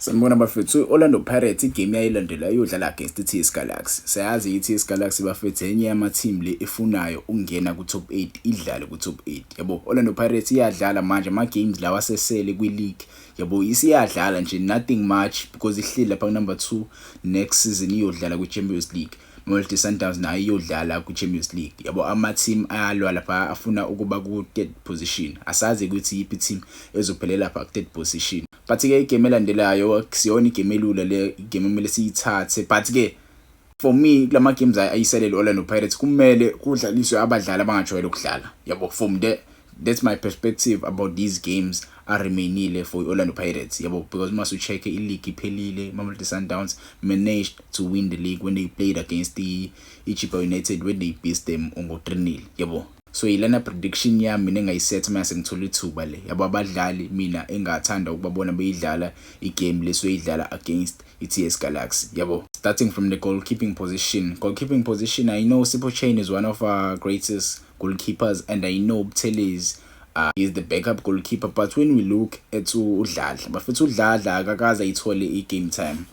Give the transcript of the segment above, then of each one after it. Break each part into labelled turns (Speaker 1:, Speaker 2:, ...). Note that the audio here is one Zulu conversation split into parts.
Speaker 1: Sanibona bafethu, i-Orlando Pirates igame yayilandela iyodlala against i-TS Galaxy. Siyazi i-TS Galaxy bafethu enye yama-team le efunayo ukungena ku-top 8, idlale ku-top 8. Yabo, Orlando Pirates iyadlala manje ama-games lawa asesele kwi-league. Yabo, isiyadlala nje, nothing much, because ihleli lapha ku-number 2. Next season iyodlala kwi-Champions League. Mamelodi Sundowns nayo iyodlala kwi-Champions League. Yabo, ama-team ayalwa lapha, afuna ukuba ku-third position. Asazi ukuthi iyiphi team ezophelela lapha ku-third position. But-ke igame elandelayo akusiyona igame elula le, igame emele siyithathe. But-ke for me, kulama games ayiselele Orlando Pirates, kumele kudlaliswe abadlali abangajwayele ukudlala. Yabo, from the that's my perspective about these games aremainile for Orlando Pirates. Yabo, because mase ucheck i-league iphelile, Mamelodi Sundowns managed to win the league when they played against the iChippa United, when they beat them ngo 3-0. Yabo, so yilena prediction yami mina engayisetha mase ngithola ithuba le. Yabo, abadlali mina engathanda ukubabona beyidlala igame lesoyidlala against i-TS Galaxy. Yabo, starting from the goalkeeping position. Goalkeeping position, I know Sipho Chaine is one of our greatest goalkeepers and I know Buthelezi is the backup goalkeeper, but when we look at uDladla bafethu, uDladla akakaze ayithole i-game time.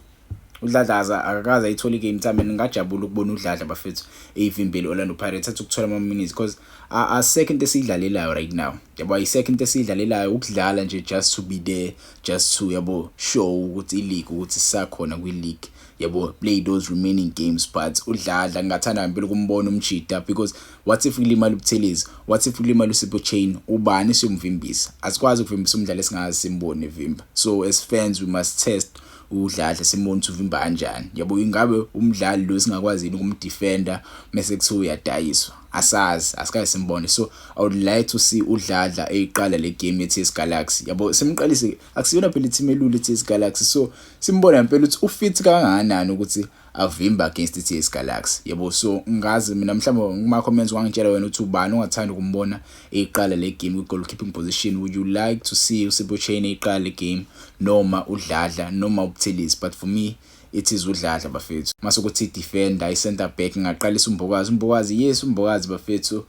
Speaker 1: UDladla akakaze ayithole i-game time and ngingajabula ukubona uDladla bafethu eyivimbele Orlando Pirates, athi ukuthola ama-minutes, because asekho into esiyidlalelayo right now. Yabo, ayisekho into esiyidlalelayo, ukudlala nje just to be there, just to, yabo, show ukuthi i-league, ukuthi sisakhona kwi-league. Yabo, play those remaining games. But uDladla ngingathanda ngempela ukumbona umjida, because what if kulimala uButhelezi? What if kulimala uSipho Chaine? Ubani siyomvimbisa? Asikwazi ukuvimbisa umdlali esingazi simbone evimba. So as fans we must test uDladla, simbone ukuthi uvimba kanjani. Yabo, ingabe umdlali lo singakwazi yini ukumdefenda mase kuthiwa uyadayiswa? Asazi, asikaze simbone. So I would like to see uDladla eyiqala le game ye-TS Galaxy. Yabo, simqalise, akusiyona phela i-team elula i-TS Galaxy, so simbone ngempela ukuthi ufit kangakanani ukuthi avimba against i-TS Galaxy. Yabo, so ngazi mina, mhlawumbe kuma comments wangitshela wena ukuthi ubani ongathanda ukumbona eyiqala le game kwi-goalkeeping position. Would you like to see uSipho Chaine eyiqala le game, noma uDladla, noma uButhelezi? But for me it is uDladla bafethu. Mase kuthi defender, i-center back, ngaqalisa uMbokazi. UMbokazi, yes, uMbokazi bafethu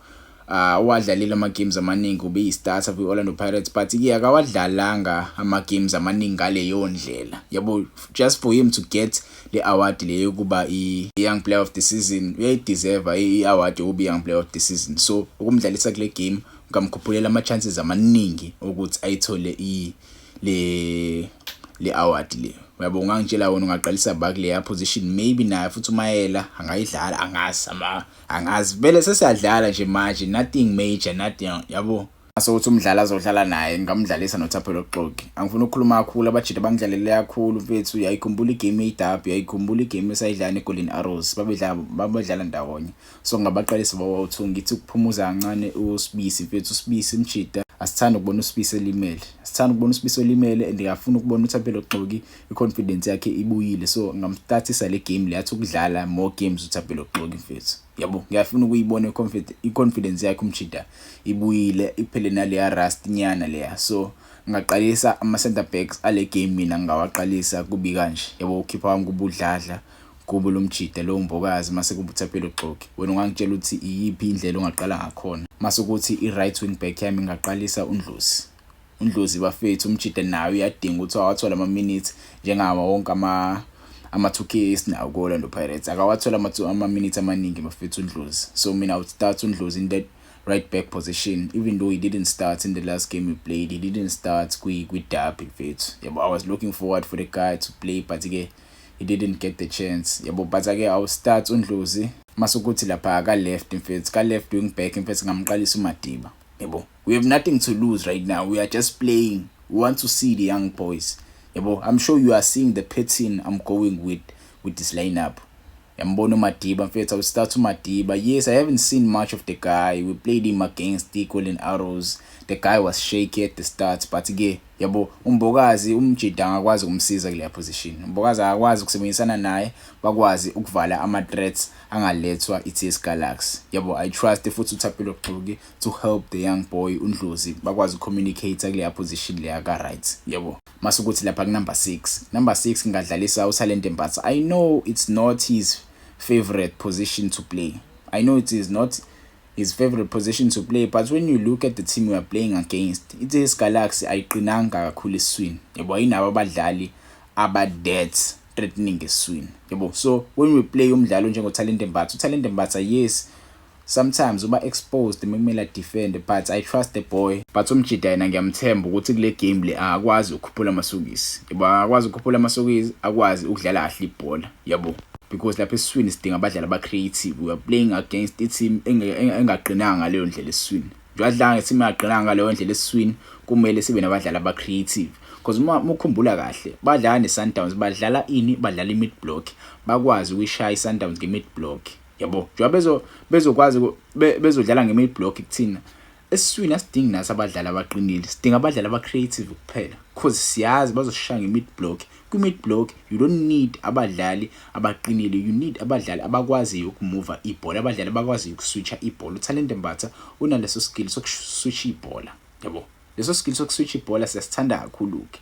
Speaker 1: wadlalile ama games amaningi, ube yi-starter kwi-Orlando Pirates, but ke akawadlalanga ama games amaningi ngaleyo ndlela. Yabo, just for him to get le award le yokuba i-young player of the season, uyayideserve i-award yokuba i-young player of the season. So ukumdlalisa kule game ngamkhuphulela ama chances amaningi ukuthi ayithole i le le award le. Uyabo, ungangitshela wena ungaqalisa ba kuleya position? Maybe naye futhi uMayela angayidlala, angazi, ama angazi vele, sesiyadlala nje manje, nothing major, nothing. Yabo, sokuthi umdlali azodlala naye, ngingamdlalisa noThapelo Xoki. Angifuni ukukhuluma kakhulu, abajida bangidlalele kakhulu mfethu. Uyayikhumbula igame yeDerby? Uyayikhumbula igame esayidlala neGolden Arrows? Babedlala ndawonye, so ngingabaqalisa bawu-two, ngithi ukuphumuza kancane uSibisi mfethu. USibisi mjida, asithanda ukubona uSibisi elimele, asithanda ukubona uSibisi olimele, and ngiyafuna ukubona uThapelo Xoki, i-confidence yakhe ibuyile, so ngingamstartisa le game le, athi ukudlala more games uThapelo Xoki mfethu. Yabo, ngiyafuna ukuyibona i-confidence yakhe umjida ibuyile, iphele naleya rust nyana leya. So ngingaqalisa ama center backs ale game, mina ngingawaqalisa kubi kanje. Yabo, ukhipha wami kubuDladla, kube lo mjida lo Mbokazi, mase kuba uThapelo Xoki. Wena ungangitshela ukuthi iyiphi indlela ongaqala ngakhona? Mase kuthi i-right wing back yami ngingaqalisa uNdlozi. UNdlozi bafethu, umjida naye uyadinga ukuthi awathola ama minutes njengawo wonke ama 2K esinawo ku Orlando Pirates. Akawathola ama minutes amaningi bafethu uNdlozi. So mina I would start uNdlozi in that right back position, even though he didn't start in the last game we played. He didn't start kwi derby mfethu. Yabo, I was looking forward for the guy to play, but ke he didn't get the chance. Yabo, but ke I will start uNdlozi. Mase kuthi lapha ka left mfethu, ka left wing back mfethu, ngamqalisa uMadiba. Yabo, we have nothing to lose right now, we are just playing. We want to see the young boys. Yabo, I'm sure you are seeing the pattern I'm going with this lineup. Yambona uMadiba mfethu, I will start uMadiba. Yes, I haven't seen much of the guy. We played him against the Golden Arrows. The guy was shaky at the start, but ke yabo, uMbokazi umjida angakwazi ukumsiza kuleya position. UMbokazi akakwazi ukusebenzisana naye, bakwazi ukuvala ama threats angalethwa i-TS Galaxy. Yabo, I trust futhi uThapelo Xoki to help the young boy uNdlozi, bakwazi ukucommunicate kuleya position leya ka right. Yabo, mase ukuthi lapha ku number 6, number 6 ngingadlalisa uTalente Mbatha. I know it's not his favorite position to play. I know it is not his favorite position to play, but when you look at the team we are playing against, i-TS Galaxy ayiqinanga kakhulu esiswini. Yabo, ayinabo abadlali aba that threatening esiswini, yabo. So when we play umdlalo njengoThalente Mbatha, uThalente Mbatha, yes, sometimes uba exposed mekumele defend, but I trust the boy. But umjida yena ngiyamthemba ukuthi kule game le akakwazi ukukhuphula amasokisi, yabo, akakwazi ukukhuphula amasokisi, akwazi ukudlala kahle ibhola, yabo, because lapha esiswini sidinga abadlali aba-creative. We are playing against i-team engaqinanga ngaleyo ndlela esiswini. Njengoba sidlala nge-team engaqinanga ngaleyo ndlela esiswini, kumele sibe nabadlali aba-creative, because uma ukhumbula kahle badlala ne-Sundowns, badlala ini? Badlala i-mid block, bakwazi ukuyishaya i-Sundowns nge-mid block, yabo. Njengoba bezokwazi bezodlala nge-mid block kuthina esiswini, asidingi nathi abadlali abaqinile, sidinga abadlali aba-creative kuphela, because siyazi bazoshaya nge-mid block. Kwi-mid block you don't need abadlali abaqinile, you need abadlali abakwaziyo ukumuva ibhola, abadlali abakwaziyo ukuswitcha ibhola. uThalente Mbatha unaleso skill sokuswitcha ibhola, yabo. Leso skill sokuswitcha ibhola siyasithanda kakhulu-ke,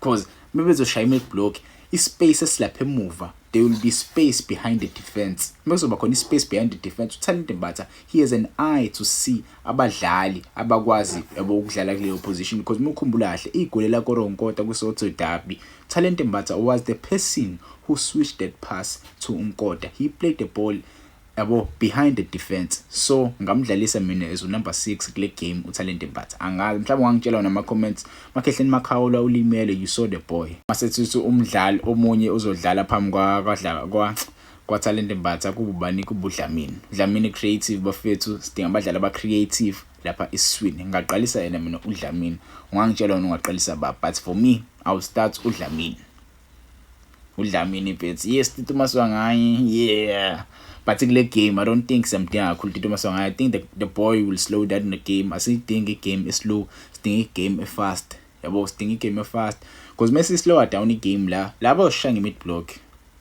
Speaker 1: because uma bezoshaya i-mid block, i-space esilapha emuva, there will be space behind the defense. Uma kuzoba khona i-space behind the defense, uThalente Mbatha, he has an eye to see abadlali abakwazi, yabo, ukudlala kuleyo position, because uma ukhumbula kahle igoli lakoro Nkota kwiSoweto Derby, Thalente Mbatha was the person who switched that pass to uNkota. He played the ball, yabo, behind the defense. So ngamdlalisa mina as number 6 kule game uThalente Mbatha. Angazi, mhlawumbe ungangitshela nama comments. Makhehleni Makhawula ulimele, you saw the boy. Mase umdlali omunye uzodlala phambi kwa kwadla kwa kwaThalente Mbatha kubani? KubuDlamini. Dlamini creative, bafethu, sidinga abadlali aba creative lapha esiswini. Ngingaqalisa yena mina uDlamini. Ungangitshela wena ungaqalisa ba, but for me I will start uDlamini. UDlamini mfethu, yes, Tito Maswanganyi, yeah, but kule game I don't think siyamdinga kakhulu Tito Maswanganyi. I think the boy will slow down the game. Asidingi igame eslow, sidinga igame efast, yabo, sidinga igame efast, because mase slower down igame la bayoshaya nge-mid block,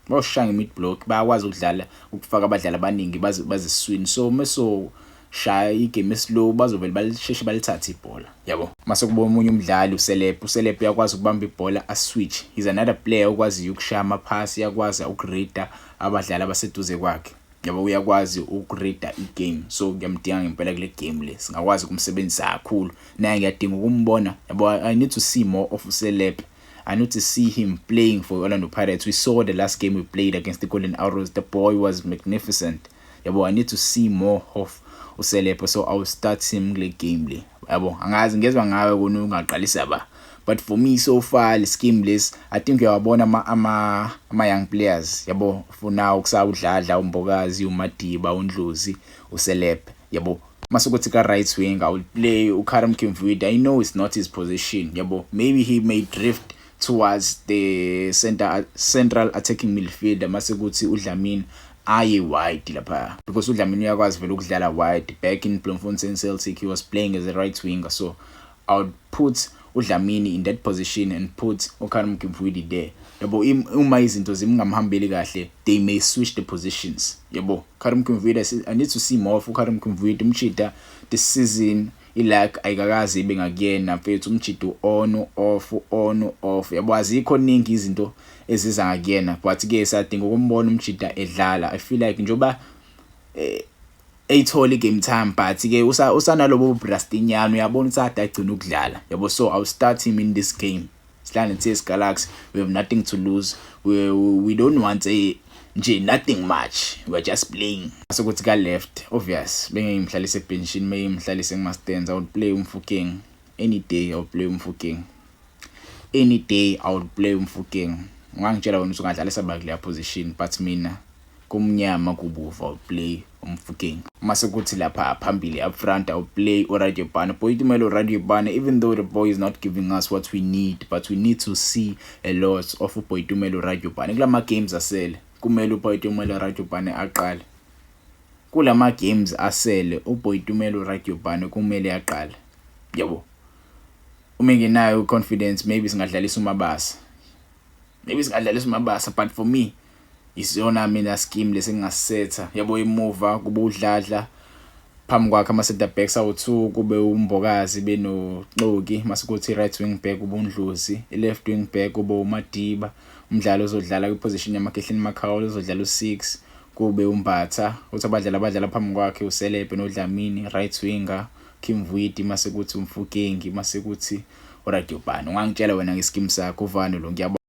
Speaker 1: bayoshaya nge-mid block, bayakwazi ukudlala ukufaka abadlali abaningi bazesiswini. So meso shaya igame eslow, bazovele balisheshe balithathe ibhola, yabo. Mase kuba omunye umdlali uSelepe. uSelepe uyakwazi ukubamba ibhola aswitch. He's another player okwaziyo ukushaya amaphasi, uyakwazi ukureada abadlali abaseduze kwakhe, yabo, uyakwazi ukureada igame. So ngiyamdinga ngempela kule game le, singakwazi ukumsebenzisa kakhulu naye, ngiyadinga ukumbona, yabo. I need to see more of uSelepe. I need to see him playing for Orlando Pirates. We saw the last game we played against the Golden Arrows. The boy was magnificent. Yabo, I need to see more of uSelepe, so I will start him kule game le. Yabo, angazi ngezwe ngawe kona ungaqalisa ba. But for me so far le scheme lesi, I think uyawabona ama young players, yabo, for now kusawudladla uMbokazi, uMadiba, uNdlozi, uSelepe, yabo. Masukuthi ka right wing I will play uKarim Kimvuidi. I know it's not his position, yabo. Maybe he may drift towards the center, central attacking midfielder, mase kuthi uDlamini aye wide lapha, because uDlamini uyakwazi vele ukudlala wide. Back in Bloemfontein Celtic he was playing as a right winger, so I would put uDlamini in that position and put uKarim Kimvuidi there, yabo. Uma izinto zingamhambeli kahle, they may switch the positions, yabo. Karim Kimvuidi, I need to see more of uKarim Kimvuidi. Umchida this season iluck ayikakaze ibe ngakuyena mfethu. Umjido on, off, on, off, yabo, azikho ningi izinto eziza ngakuyena, but ke sadinga ukumbona umjida edlala. I feel like njoba eyithola igame time, but ke usanalobo brustinyana, uyabona ukuthi ade agcina ukudlala, yabo. So I'll start him in this game. Sidlala ne-TS Galaxy, we have nothing to lose. We don't want a nje nothing much, we're just playing. Sokuthi ka left, obvious bengeke ngimhlalise ebenchini, mengimhlalise kuma stands. I would play uMofokeng any day. I would play uMofokeng any day. I would play uMofokeng. Ungangitshela wena ukuthi ungadlalisa ba kuleya position, but mina kumnyama kubovu I would play uMofokeng. Mase kuthi lapha phambili up front I would play uRadiopane, Boitumelo Radiopane. Even though the boy is not giving us what we need, but we need to see a lot of uBoitumelo Radiopane kulama games asele. Kumele uBoitumelo Radiopane aqale kulama games asele. uBoitumelo Radiopane kumele aqale, yabo. Uma engenayo confidence, maybe singadlalisa uMabasa, maybe singadlalisa uMabasa, but for me isiyona mina scheme lesingasetha, yabo. Emuva kube uDladla, phambi kwakhe ama center backs awu2, kube uMbokazi benoXoki, mase kuthi right wing back kube uNdlozi, i left wing back kube uMadiba, umdlalo ozodlala kwiposition yaMakhehleni Makhawula uzodlala u6 kube uMbatha, uthi abadlali abadlala phambi kwakhe uSelepe noDlamini, right winger Kimvuidi, mase kuthi uMofokeng, mase kuthi uRadiopane. Ungangitshela wena ngescheme sakho uvano lo, ngiyabonga.